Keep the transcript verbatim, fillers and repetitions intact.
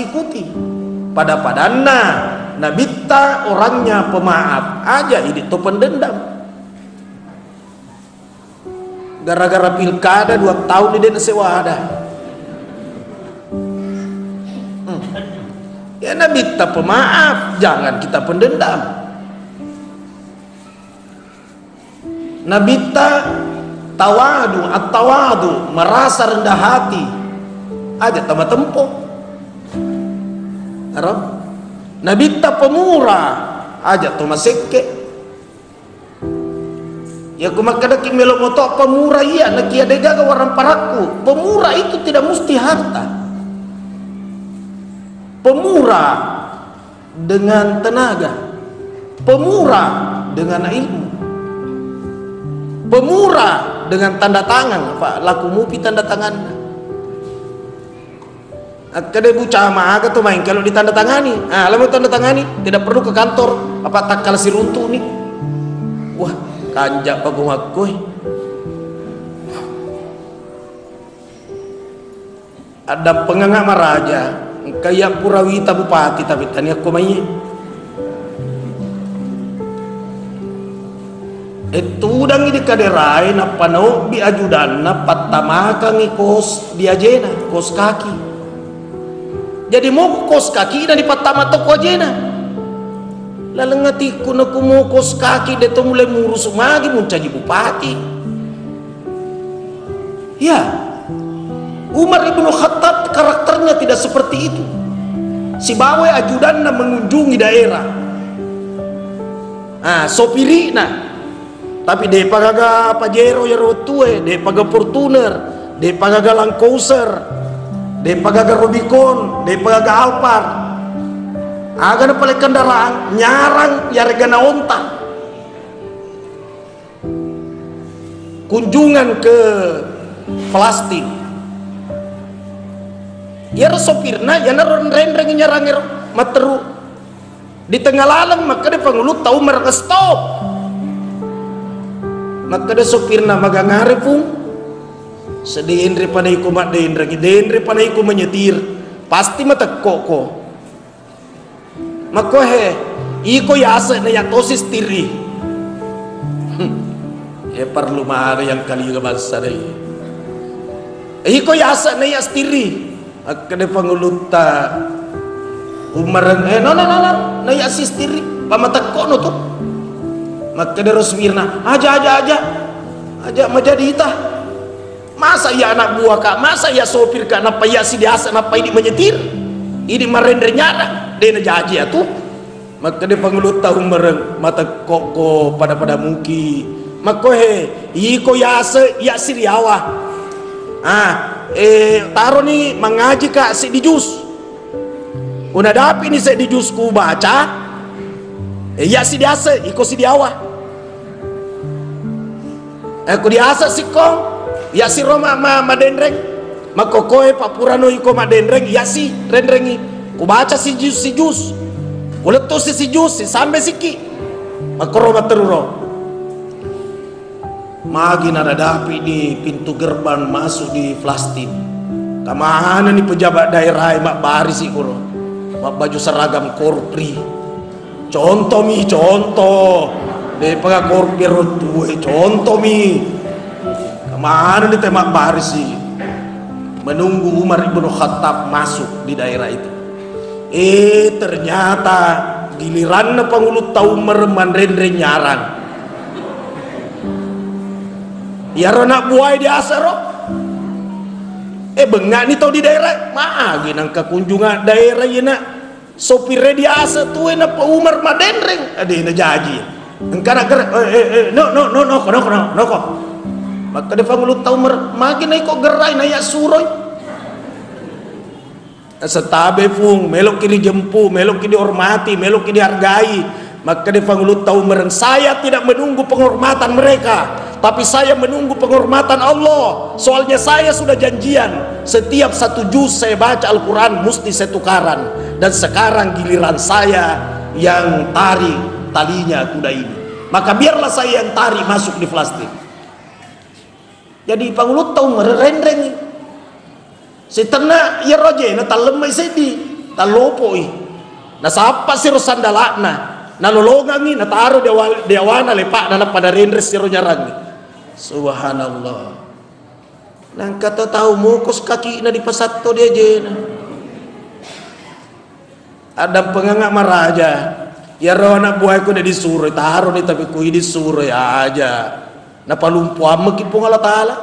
ikuti. Pada-padanna Nabitta orangnya pemaaf, aja idi to pendendam. Gara-gara pilkada dua tahun ini dek sewada. Hmm. Ya, Nabitta pemaaf, jangan kita pendendam. Nabitta tawadu, at-tawadu, merasa rendah hati. Aja tamatempo. Aro? Nabitta pemurah, aja to masekke. Ya, ku makkedaki melo moto pemurah iya, nakia degaga warang parakku. Pemurah itu tidak mesti harta. Pemurah dengan tenaga, pemurah dengan ilmu, pemurah dengan tanda tangan, apa laku mupi tanda tanganna. Akkeda Bu Camat, aga tu main kalau ditandatangani? Ah, lalu tanda tangani, tidak perlu ke kantor, apa takkala siruntu ni. Wah, kanja pa bungakkoi. Addampenganga maraja, engka iya pura wita bupati tapi tania ko mai. E, tudangi di kaderae, nappa naobbi ajudanna, pattamakangi kos di ajena, kos kaki. Jadi, moko kos kaki na dipattama tokko ajena. Laleng atikku naku mo kos kaki de to mulai murusu magi muncaji bupati. Ya, Umar ibnu Khattab karakternya tidak seperti itu. Sibawa ajudanna mengunjungi daerah. Ah, sopirina. Tapi depa gaga Pajero yaro wettue, depa gaga Fortuner, depa gaga Land Cruiser, depa gaga Rubicon, depa gaga Alphard. Aga na pale kendaraan nyarang yarega na onta. Kunjungan ke Palestina. Iyaro sopirna, iyanaro renreng nyarangero, matteru. Di tengah laleng, makkeda pangulutta Umar, "Stop!" Makkeda sopirna, "Magangare, Pung?" "Sedenre pa naiko maddenreng, denre pa naiko menyetir, pasti matekkoko." Makkohe, iko yase na ya tosi stiri. Ya perlu mare yang kali bangsa deh. Iko yase na ya stiri. Akkeda pangulutta Umar, eh, no, no, no, no, na ya si stiri. Pamatekko no tu. Makkeda ro sopirna, aja, aja, aja. Aja majadi ita. Masa iya anak buah ka, masa iya sopir ka, nappa iya si diase, nappa idi menyetir, idi marenre nyarang, de najaji atu. Makkeda pangulutta Umar, matekkoko pada-pada muki. Makkohe, iko yase, iya siriawa. Ah, eh, taroni mangaji ka seddi jus. Unadapi ni seddi jus ku baca, eh, iya si diase, iko si diawa. Eh, ku diase sikko, iya siro ma-, ma-, madenreng. Makkokoe pappurano iko madenreng, iya si renrengi. Ku baca si jus, si jus. Ku lettu si, si jus, si sambe sikki. Makkoro matteruro. Magi nadadapi di pintu gerbang masuk di Palestina. Kamanani pejabat daerah e mabbarisi koro. Mabbaju seragam korpri. Contoh mi, contoh. Depa korpi ro tue, contoh mi. Kemana ni te mabbarisi? Menunggu Umar ibnu Khattab masuk di daerah itu. Eh, ternyata giliranna pangulutta Umar manrenreng nyarang. Iyaro anak buae diasero. Eh, bengani tau di daerah. Magi nangka kunjungan daerah iyena. Sopirre diase tue nappa Umar madenreng, ade najaji. Engkana ger-, eh, eh, eh, no, no, no, noko, noko, no, noko. Makkeda pangulutta Umar, magi naiko gerai naya suroi. Setabe, Pung, meloki dijempu, meloki dihormati, meloki dihargai. Makkeda pangulutta Umar, saya tidak menunggu penghormatan mereka. Tapi saya menunggu penghormatan Allah. Soalnya saya sudah janjian, setiap satu juz saya baca Al-Quran mesti saya tukaran. Dan sekarang giliran saya yang tarik talinya kuda ini. Maka biarlah saya yang tarik masuk di Palestina. Jadi pangulutta Umar renreng. Sitenna iyaro ajena tallemmai seddi. Tallopoi. Nasappa siro sandala'na. Nalolongangngi, nataro di awal-, di awana lepa'na, nappa narenre siro nyarangngi. Subhanallah. Nangka to tau mokos kaki'na dipasatto di ajena. Addampengengnga maraja. Iyaro anak buahku de disuro, taroni tapi kui disuro aja. Napalumpu ammeki Puang Allah Ta'ala.